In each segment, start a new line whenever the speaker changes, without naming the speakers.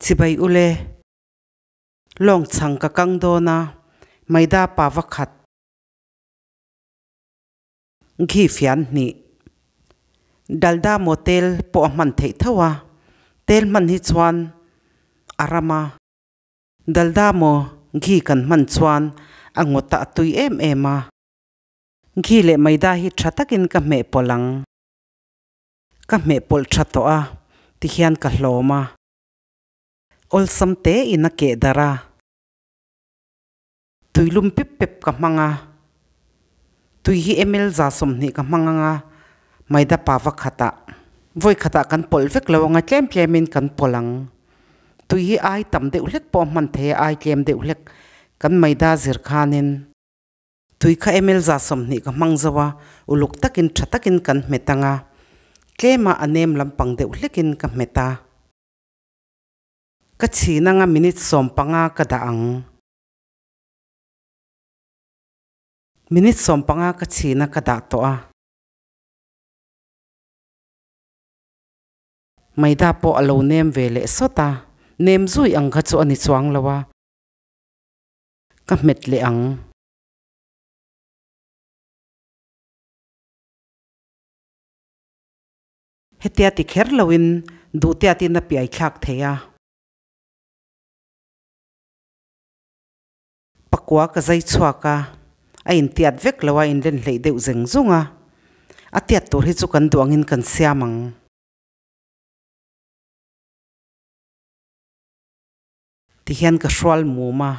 Chibai ule. Lawng chhang ka kang dawn a, maida pa va khat. Ghee fian hnih. Dalda maw tel pawh a hman theih tho a, tel hman hi chuan a ram a. Dalda maw ghee kan hman chuan a ngawtah a tui em em a. Ghee leh maida hi tha takin ka hmeh pawlh ang. Ka hmeh pawlh tha tawh a, tihian ka hlawm a. Awlsam te in a keh darh a. Tui lum pep pep ka hmang a. Tui hi ml 120 ka hmang ang a, maida pa va khatah. Vawi khatah kan pawlh vek lo ang a, tlem tlemin kan pawlh ang. Tui hi ai tam deuh hlek pawh a hman thei a, ai tlem deuh hlek kan maida zir khanin. Tui kha ml 120 ka hmang zo a, uluk takin tha takin kan hmet ang a, tlema a nem lampang deuh hlekin ka hmet a. Ka chhin anga minute 15 ka dah ang. Minute 15 ka chhin a ka dah tawh a. Maida pawh a lo nem ve leh sawt a, nem zui ang kha chu a ni chuang lo a, ka hmet leh ang. Hetia ti kher loin duhtea tin a piai thlak thei a. Pakua ka zai chhuak a, a intiat vek lo a, inlen hleih deuh zeng zung a. A tiat tur hi chu kan duh angin kan siam ang. Tihian ka hrual mum a.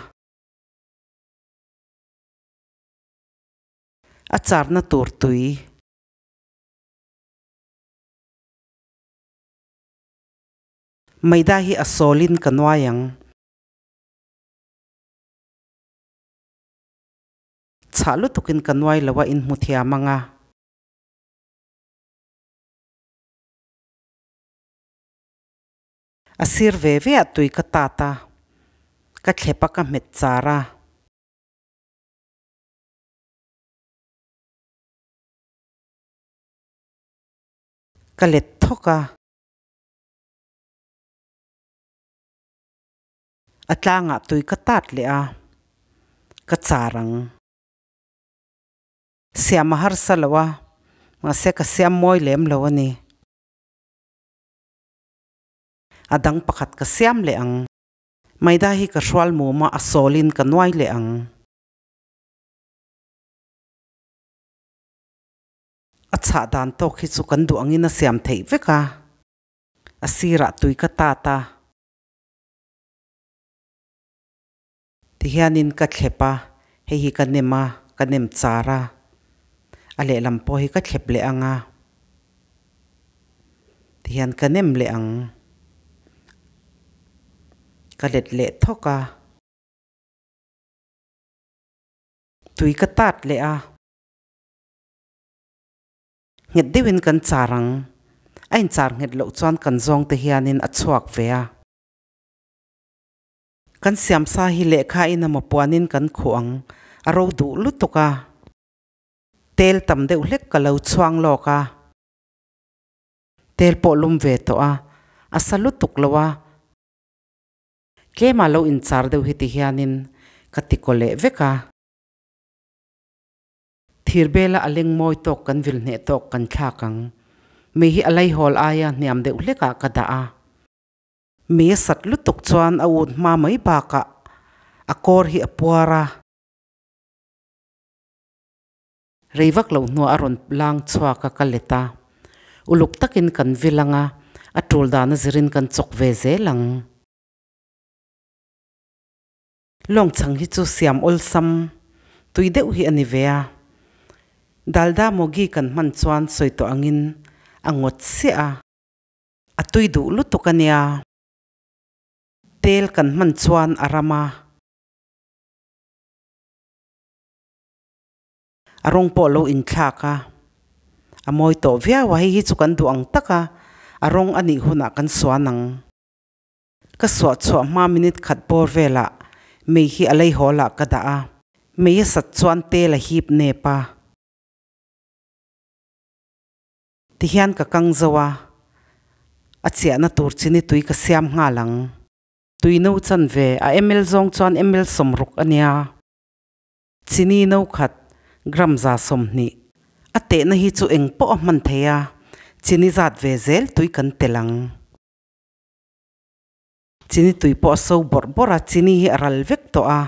A charna tur tui. Maida hi a sawlin ka nuai ang. Chhah lutukin ka nuai lo a inhmu thiam ang a. A sir ve ve ah tui ka tat a, ka thlep a ka hmet char a. Ka let thawk a. A tlangah tui ka tat leh a, ka char ang. Siam a harsa lo a, mahse ka siam mawi lem lo a ni. A dang pakhat ka siam leh ang. Maida hi ka hrual mum a, a sawlin ka nuai leh ang. A chhah dan tawk hi chu kan duh angin a siam theih vek a. A sirah tui ka tat a. Tihianin ka thlep a, hei hi ka nem a, ka nem char a, a lehlam pawh hi ka thlep leh ang a, tihian ka nem leh ang, ka let leh thawk a, tui ka tat leh a, nghet deuhin kan char ang, a inchar nghet loh chuan kan zawng te hianin a chhuak ve a. Kan siamsa hi lehkha in emaw puanin kan khuh ang, a ro duh lutuk a. Tel tam deuh hlek ka lo chhuang lawk a. Tel pawh lum ve tawh a, a sa lutuk lo a. Tlema lo inchar deuh hi ti hianin ka ti kaw leh vek a. Thir bela a leng mawi tawk kan vil hneh tawk kan thlak ang. Mei hi a laihawl aia hniam deuh hlekah ka dah a. Mi a sat lutuk chuan a ut hma mai bakah a kawr hi a puar a. Rei vak loh hnuah a rawn lang chhuak a ka let a. Uluk takin kan vil ang a, a tul dan a zirin kan chawk ve zel ang. Lawng chhang hi chu siam awlsam tui deuh hi a ni ve a. Dalda Mogi kan hman chuan sawi tawh angin a ngawt siah a. A tui duh lutuk a nia. Tel kan hman chuan a ram a. A rawng pawh lo inthlak a. A mawi tawh viau a, hei hi chu kan duh ang tak a, a rawng a nih hunah kan suan ang. Ka suah chhuah hma minute khat bawr velah mei hi a lei hawl ah ka dah a. Mei a sat chuan tel a hip nep a. Tihian ka kang zo a, a chiahna tur chini tui ka siam nghal ang. Tui no chanve, a ml zawng chuan ml 60 a nia. Chini no khat, gram 120. A tehna hi chu eng pawh a hman thei a, chini zat ve zel tui kan tel ang. Chini tui pawh a so bawrh bawrh a, chini hi a ral vek tawh a.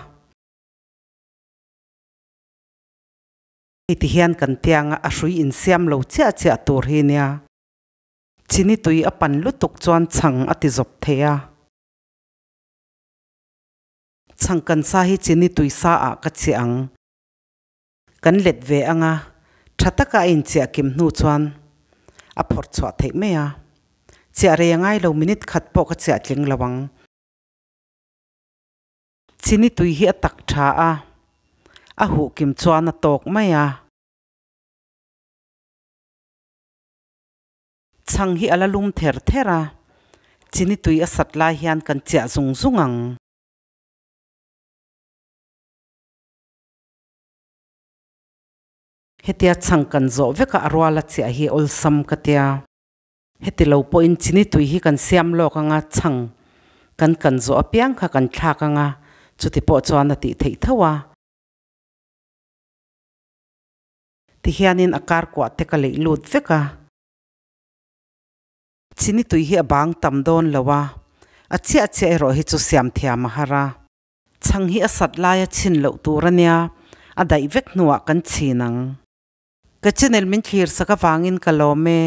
Hei ti hian kan tianga a hrui insiam lo chiah chiah tur hi nia. Chini tui a pan lutuk chuan chhang a ti zawp thei a. Chhang kan sa hi chini tui sa ah ka chiah ang. Kan let ve anga tha taka a inchiah kim hnu chuan a phawrh chhuah theih mai a. Chiah rei a ngai lo minute khat pawh ka chiah tling lo ang. Chini tui hi a tak tha a, a huh kim chuan a tawk mai a. Chhang hi a la lum ther ther a, chini tui a sat lai hian kan chiah zung zung ang. Hetia chhang kan zawh veka a rual a chiah hi awlsam ka tia. Heti lo pawhin chini tui hi kan siam lawk anga chhang kan kan zawh apiang kha kan thlak anga chuti pawh chuan a tih theih tho a. Tihianin a kar kuah te ka leih lut vek a. Chini tui hi a bang tam dawn lo a, a chiah chiah erawh hi chu siam thiam a har a. Chhang hi a sat laia chhin loh tur a nia, a daih vek hnuah kan chhin ang. Ka channel min thlir sak avangin ka lawm e.